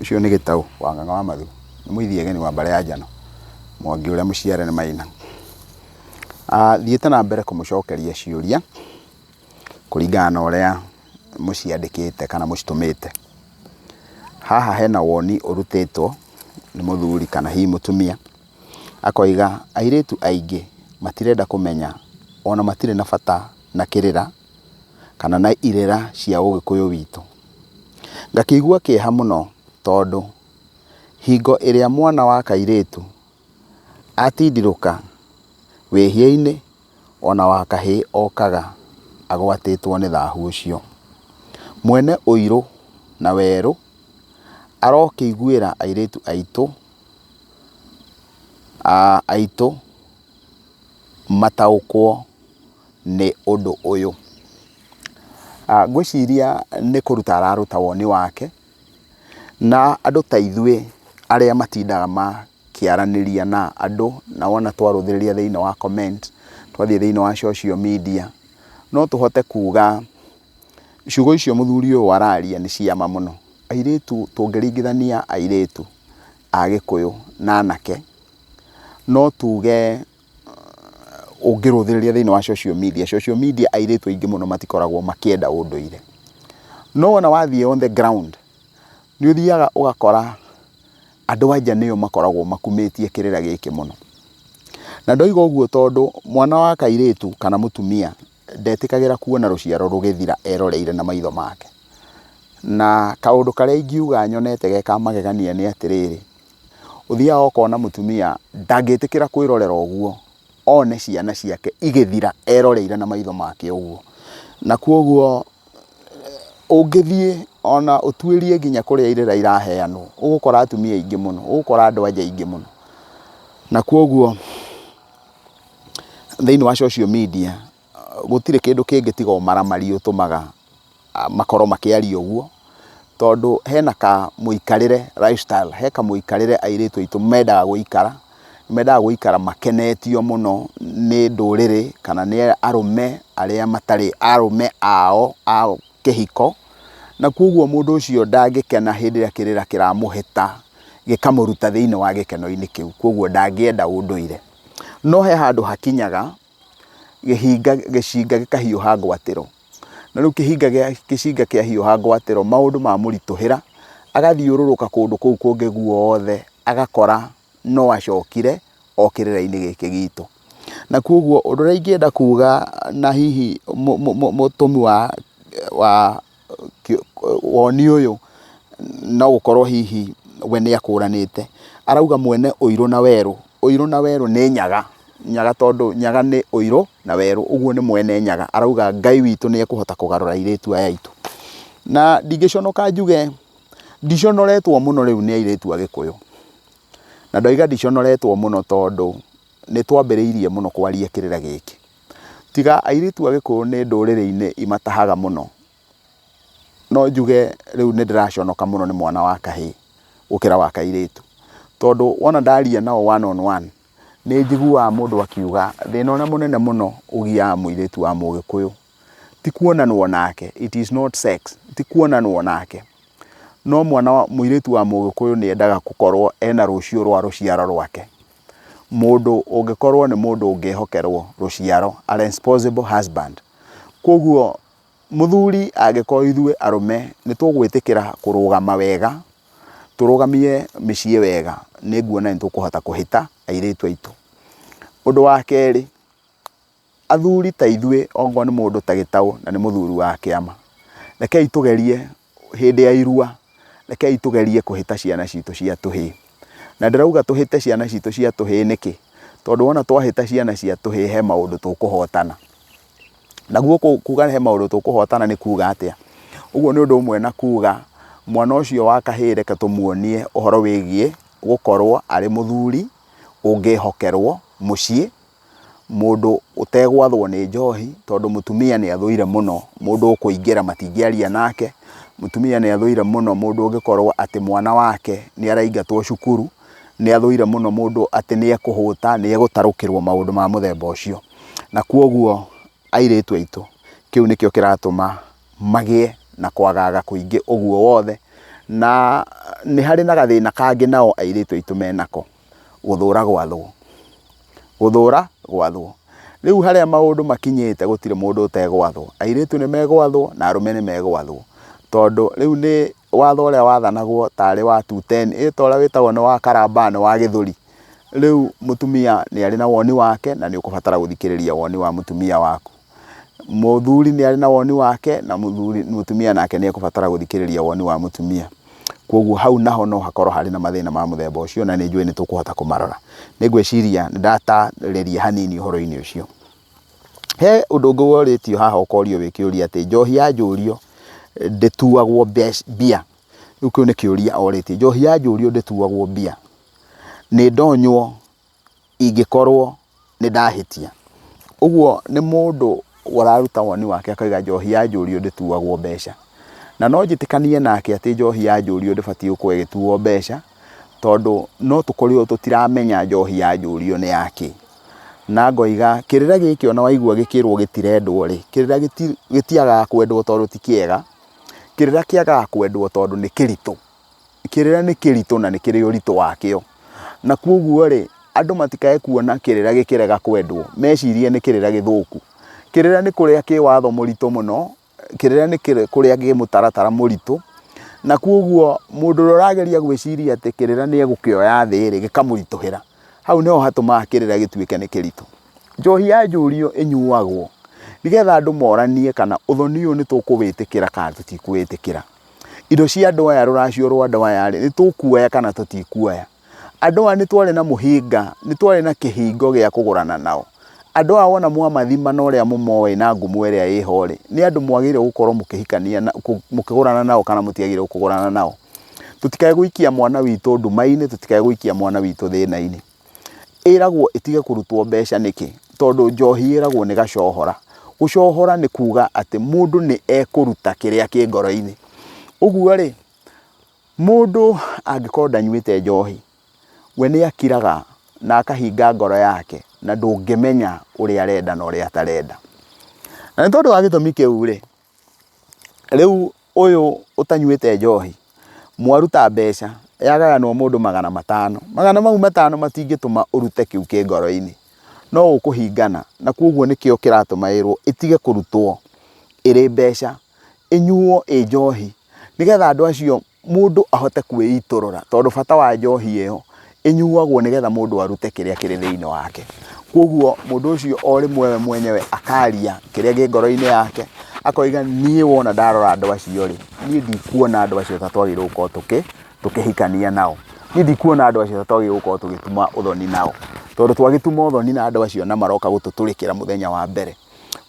Ũcio nĩ Gĩtaũ wa Ng'ang'a wa Mathu, nĩ mũithiageni wa mbarĩ ya Njano, Mwangi ũrĩa mũciare nĩ Maina. Thiĩte na mbere kũmũcokeria ciũria kũringana na ũrĩa mũciandĩkĩte kana mũcitũmĩte. Haha hena woni ũrutĩtwo nĩ mũthuri kana hihi mũtumia, akoiga airĩtu aingĩ matirenda kũmenya ona matirĩ na bata na kĩrĩra kana na irĩra cia ũgĩkũyũ witũ. Ngakĩigua kĩeha mũno tondũ hingo ĩrĩa mwana wa kairĩtu atindirũka wĩhia-inĩ ona wa kahĩĩ okaga agwatĩtwo nĩ thahu ũcio. Mwene ũirũ na werũ arokĩiguĩra airĩtu aitũ, aitũ mataũkwo nĩ ũndũ ũyũ. Ngwĩciria nĩ kũruta araruta woni wake, na andũ ta ithuĩ arĩa matindaga makĩaranĩria na andũ, na wona twarũthĩrĩria thĩinĩ wa comment, twathiĩ thĩinĩ wa social media, no tũhote kuga ciugo icio mũthuri ũyũ araria nĩ cia ma mũno. Airĩtu tũngĩringithania airĩtu a Gĩkũyũ na anake, no tuge ũngĩrũthĩrĩria thĩinĩ wa social media, social media airĩtu aingĩ mũno matikoragwo makĩenda ũndũire. No wona wathiĩ on the ground, nĩ ũthiaga ũgakora andũ a nja nĩo makoragwo makumĩtie kĩrĩra gĩkĩ mũno. Na ndoiga ũguo tondũ mwana wa kairĩtu kana mũtumia ndetĩkagĩra kuona rũciaro rũgĩthira eroreire na maitho make. Na kaũndũ karĩa ingiuga nyonete ge ka magegania nĩ atĩrĩrĩ, ũthiaga ũkona mũtumia ndangĩtĩkĩra kwĩrorera ũguo, one ciana ciake igĩthira eroreire na maitho make ũguo. Na koguo ũngĩthiĩ ona ũtuĩrie nginya kũrĩa irĩra iraheanwo, ũgũkora atumia aingĩ mũno, ũgũkora andũ a nja aingĩ mũno. Na koguo thĩinĩ wa social media gũtirĩ kĩndũ kĩngĩ tiga ũmaramari ũtũmaga makorwo makĩaria ũguo, tondũ hena kamũikarĩre lifestyle, he kamũikarĩre airĩtu aitũ mendaga gũikara, mendaga gũikara makenetio mũno nĩ ndũrĩrĩ kana nĩ arũme arĩa matarĩ arũme ao a kĩhiko, na koguo mũndũ ũcio ndangĩkena hĩndĩ ĩrĩa kĩrĩra kĩramũhĩta gĩkamũruta thĩinĩ wa gĩkeno-inĩ kĩu, koguo ndangĩenda ũndũire. No he handũ hakinyaga gĩhinga gĩcinga gĩkahiũha ngwatĩro. Na rĩu kĩhinga gĩa gĩcinga kĩahiũha ngwatĩro maũndũ mamũritũhĩra, agathiũrũrũka kũndũ kũu kũngĩ guothe agakora no acokire o kĩrĩra-inĩ gĩkĩ gitũ. Na koguo ũndũ ũrĩa ingĩenda kuga na hihi mũtũmi wa woni ũyũ no gũkorwo hihi we nĩ akũranĩte, arauga mwene ũirũ na werũ, ũirũ na werũ nĩ nyaga, nyaga tondũ nyaga nĩ ũirũ na werũ, ũguo nĩ mwene nyaga, arauga Ngai witũ nĩ ekũhota kũgarũra airĩtu aya aitũ. Na ndingĩconoka njuge, ndiconoretwo mũno rĩu nĩ airĩtu a Gĩkũyũ, na ndoiga ndiconoretwo mũno tondũ nĩ twambĩrĩirie mũno kwaria kĩrĩra gĩkĩ. Tiga airĩtu a Gĩkũyũ nĩ ndũrĩrĩ-inĩ imatahaga mũno, no njuge rĩu nĩ ndĩraconoka mũno nĩ mwana wa kahĩĩ gũkĩra wa kairĩtu. Tondũ wona ndaria nao one on one, nĩ njiguaga mũndũ akiuga thĩna ũrĩa mũnene mũno ũgiaga mũirĩtu wa mũgĩkũyũ ti kuonanwo nake, it is not sex, ti kuonanwo nake, no mwana wa mũirĩtu wa mũgĩkũyũ nĩ endaga gũkorwo ena rũciũ rwa rũciaro rwake. Mũndũ ũngĩkorwo nĩ mũndũ ũngĩhokerwo rũciaro, a responsible husband. Koguo mũthuri angĩkorwo ithuĩ arũme nĩ tũgwĩtĩkĩra kũrũgama wega, tũrũgamie mĩciĩ wega, nĩ nguona nĩ tũkũhota kũhĩta airĩtu aitũ. Ũndũ wa kerĩ, athuri ta ithuĩ okorwo nĩ mũndũ ta Gĩtaũ na nĩ mũthuri wa kĩama, rekei tũgerie hĩndĩ ya irua, rekei tũgerie kũhĩta ciana citũ cia tũhĩĩ. Na ndĩrauga tũhĩte ciana citũ cia tũhĩĩ nĩkĩ? Tondũ wona twahĩta ciana cia tũhĩĩ he maũndũ tũkũhotana. Naguo kuga he maũndũ tũkũhotana nĩ kuga atĩa? Ũguo nĩ ũndũ ũmwe na kuga mwana ũcio wa kahĩĩ reke tũmuonie ũhoro wĩgiĩ gũkorwo arĩ mũthuri ũngĩhokerwo mũciĩ, mũndũ ũtegwathwo nĩ njohi, tondũ mũtumia nĩ athũire mũno mũndũ ũkũingĩra matingĩaria nake, mũtumia nĩ athũire mũno mũndũ ũngĩkorwo atĩ mwana wake nĩ araingatwo cukuru, nĩ athũire mũno mũndũ atĩ nĩ ekũhũta, nĩ egũtarũkĩrwo maũndũ ma mũthemba ũcio. Na kwoguo airĩtu aitũ, kĩu nĩkĩo kĩratũma magĩe na kwagaga kũingĩ ũguo wothe, na Nĩ harĩ na gathĩna kangĩ nao airĩtu aitũ menako, gũthũra gwathwo. Gũthũra gwathwo. Rĩu harĩa maũndũ makinyĩte gũtirĩ mũndũ ũtegwathwo. Airĩtu nĩ megwathwo na arũme nĩ megwathwo. Tondũ rĩu nĩ watho ũrĩa wathanagwo tarĩ wa two ten, ĩ ta ũrĩa wĩtagwo nĩ wa karamba nĩ wa gĩthũri. Rĩu mũtumia nĩ arĩ na woni wake na nĩ ũkũbatara gũthikĩrĩria woni wa mũtumia waku. Mũthuri nĩ arĩ na woni wake na mũthuri, mũtumia nake nĩ ekũbatara gũthikĩrĩria woni wa mũtumia. Koguo hau naho no hakorwo harĩ na mathĩna ma mũthemba ũcio na nĩ njũĩ nĩ tũkũhota kũmarora. Nĩ ngwĩciria nĩ ndatarĩria hanini ũhoro-inĩ ũcio. He ũndũ ũngĩ worĩtio haha ũkorio wĩ kĩũria atĩ njohi ya njũrio ndĩtuagwo mbia. Rĩu kĩu nĩ kĩũria orĩtie, njohi ya njũrio ndĩtuagwo mbia. Nĩ ndonywo ingĩkorwo nĩ ndahĩtia. Ũguo nĩ mũndũ ũraruta woni wake akauga njohi ya njũrio ndĩtuagwo mbeca. Na no njĩtĩkanie nake atĩ njohi ya njũrio ndĩbatiĩ gũkorwo ĩgĩtuo mbeca, tondũ no tũkorirwo tũtiramenya njohi ya njũrio nĩ yakĩ. Na ngoiga kĩrĩra gĩkĩ ona waigua gĩkĩrwo gĩtirendwo rĩ, kĩrĩra gĩtiagaga kwendwo tondũ ti kĩega, kĩrĩra kĩagaga kwendwo tondũ nĩ kĩritũ. Kĩrĩra nĩ kĩritũ na nĩ kĩrĩ ũritũ wakĩo. Na kwoguo rĩ, andũ matikae kuona kĩrĩra gĩkĩrega kwendwo, mecirie nĩ kĩrĩra gĩthũku. Kĩrĩra nĩ kũrĩa kĩ watho mũritũ mũno, kĩrĩra nĩ kũrĩa kĩ mũtaratara mũritũ, na kwoguo mũndũ ũrĩa ũrageria gwĩciria atĩ kĩrĩra nĩ egũkĩoya thĩ rĩ, gĩkamũritũhĩra. Hau nĩho hatũmaga kĩrĩra gĩtuĩke nĩ kĩritũ. Njohi ya njũrio ĩnyuagwo nĩgetha andũ moranie kana ũthoni ũyũ nĩ tũkũwĩtĩkĩra kana tũtikũwĩtĩkĩra. Indo cia andũ aya, rũracio rwa andũ aya rĩ, nĩ tũkuoya kana tũtikuoya? Andũ aya nĩ twarĩ na mũhĩnga, nĩ twarĩ na kĩhingo gĩa kũgũrana nao. Andũ aya wona mwamathima na ũrĩa mũmoĩ na ngumo ĩrĩa ĩho rĩ, nĩ andũ mwagĩrĩire gũkorwo mũkĩhikania, mũkĩgũrana nao kana mũtiagĩrĩire kũgũrana nao. Tũtikae gũikia mwana witũ nduma-inĩ, tũtikae gũikia mwana witũ thĩna-inĩ. Ĩragwo ĩtige kũrutwo mbeca nĩkĩ? Tondũ njohi ĩragwo nĩ gacohora. Gũcohora nĩ kuga atĩ mũndũ nĩ ekũruta kĩrĩa kĩ ngoro-inĩ. Ũguo rĩ, mũndũ angĩkorwo ndanyuĩte njohi, we nĩ akiraga na akahinga ngoro yake na ndũngĩmenya ũrĩa arenda na ũrĩa atarenda. Na nĩ tondũ wa gĩtũmi kĩu rĩ, Rĩu ũyũ ũtanyuĩte njohi, mwaruta mbeca, yagayanwo mũndũ 500, mau 500 matingĩtũma ũrute kĩu kĩ ngoro-inĩ, no ũkũhingana na koguo nĩkĩo kĩratũma ĩrwo ĩtige kũrutwo ĩrĩ mbeca, ĩnyuo ĩ njohi, nĩgetha andũ acio mũndũ ahote kwĩitũrũra tondũ bata wa njohi ĩyo ĩnyuagwo nĩgetha mũndũ arute kĩrĩa kĩrĩ thĩinĩ wake. Koguo mũndũ ũcio o rĩmwe we mwenyewe akaria kĩrĩa kĩ ngoro-inĩ yake, akoiga niĩ wona ndarora andũ acio rĩ, niĩ ndikuona andũ acio ta twagĩrĩirwo gũkorwo tũkĩhikania nao. Niĩ ndikuona andũ acio ta twagĩrĩirwo gũkorwo tũgĩtuma ũthoni nao, tondũ twagĩtuma ũthoni na andũ acio na maroka gũtũtũrĩkĩra mũthenya wa mbere.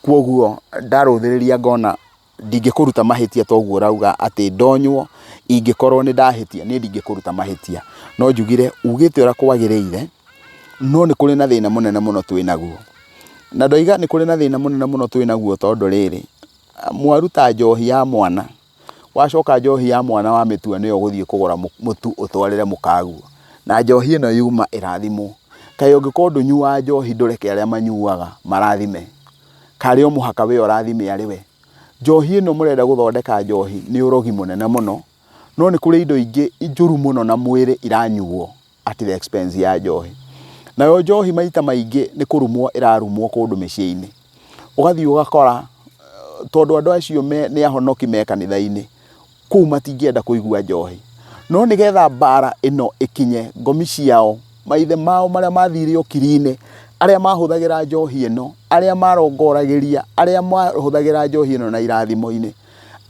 Koguo ndarũthĩrĩria ngona ndingĩkũruta mahĩtia ta ũguo ũrauga atĩ ndonywo, ingĩkorwo nĩ ndahĩtia, niĩ ndingĩkũruta mahĩtia. No njugire ugĩte ũrĩa kwagĩrĩire, no nĩ kũrĩ na thĩna mũnene mũno twĩ naguo. Na ndoiga nĩ kũrĩ na thĩna mũnene mũno twĩ naguo tondũ rĩrĩ, mwaruta njohi ya mwana, wacoka njohi ya mwana wamĩtua nĩyo ũgũthiĩ kũgũra mũtu ũtwarĩre mũkaguo. Na njohi ĩno yuma ĩrathimwo. Kaĩ ũngĩkorwo ndũnyuaga njohi ndũreke arĩa manyuaga marathime? Karĩ o mũhaka we ũrathime arĩ we? Njohi ĩno mũrenda gũthondeka njohi nĩ ũrogi mũnene mũno, no nĩ kũrĩ indo ingĩ njũru mũno na mwĩrĩ iranyuo at the expense ya njohi. Nayo njohi maita maingĩ nĩ kũrumwo ĩrarumwo kũndũ mĩciĩ-inĩ. Ũgathiĩ ũgakora tondũ andũ acio nĩ ahonoki me kanitha-inĩ, kũu matingĩenda kũigua njohi. No nĩgetha mbara ĩno ĩkinye ngomi ciao, maithe mao marĩa mathire ũkiri-inĩ, arĩa mahũthagĩra njohi ĩno, arĩa marongoragĩria, arĩa mahũthagĩra njohi ĩno na irathimo-inĩ,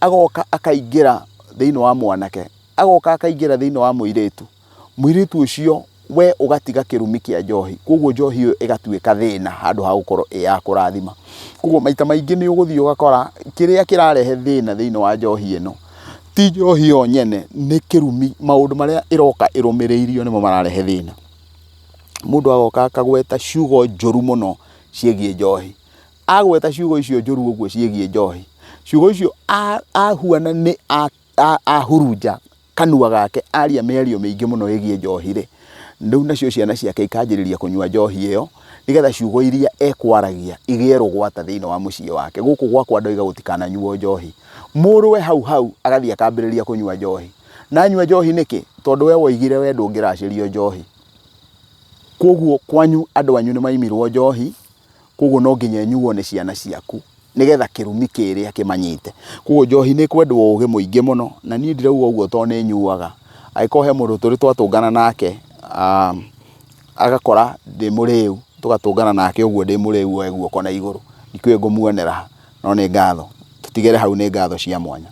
agoka akaingĩra thĩinĩ wa mwanake, agoka akaingĩra thĩinĩ wa mũirĩtu. Mũirĩtu ũcio we ũgatiga kĩrumi kĩa njohi, koguo njohi ĩyo ĩgatuĩka thĩna handũ ha gũkorwo ĩ ya kũrathima. Koguo maita maingĩ nĩ ũgũthiĩ ũgakora kĩrĩa kĩrarehe thĩna thĩinĩ wa njohi ĩno, ti njohi ĩyo nyene, nĩ kĩrumi, maũndũ marĩa ĩroka ĩrũmĩrĩirio nĩmo mararehe thĩna. Mũndũ agoka akagweta ciugo njũru mũno ciĩgiĩ njohi. Agweta ciugo icio njũru ũguo ciĩgiĩ njohi, ciugo icio ahuana nĩ ahurunja kanua gake aria mĩario mĩingĩ mũno ĩgiĩ njohi rĩ, rĩu nacio ciana ciake ikanjĩrĩria kũnyua njohi ĩyo, nĩgetha ciugo iria ekwaragia igĩe rũgwata thĩinĩ wa mũciĩ wake. Gũkũ gwakwa ndoiga gũtikananyuo njohi. Mũrũwe hau hau agathiĩ akambĩrĩria kũnyua njohi. Na anyua njohi nĩkĩ? Tondũ we woigire we ndũngĩracĩrio njohi. Koguo kwanyu andũ anyu nĩ maimirwo njohi, koguo no nginya ĩnyuo nĩ ciana ciaku nĩgetha kĩrumi kĩrĩa kĩmanyite. Koguo njohi nĩ ĩkwendwo ũgĩ mũingĩ mũno, na niĩ ndirauga ũguo tondũ nĩ nyuaga. Angĩkorwo he mũndũ tũrĩ twatũngana nake agakora ndĩ mũrĩu, tũgatũngana nake ũguo ndĩ mũrĩu oe guoko na igũrũ, ndikĩũĩ ngũmuonera ha, no nĩ ngatho. Tũtigĩre hau nĩ ngatho cia mwanya.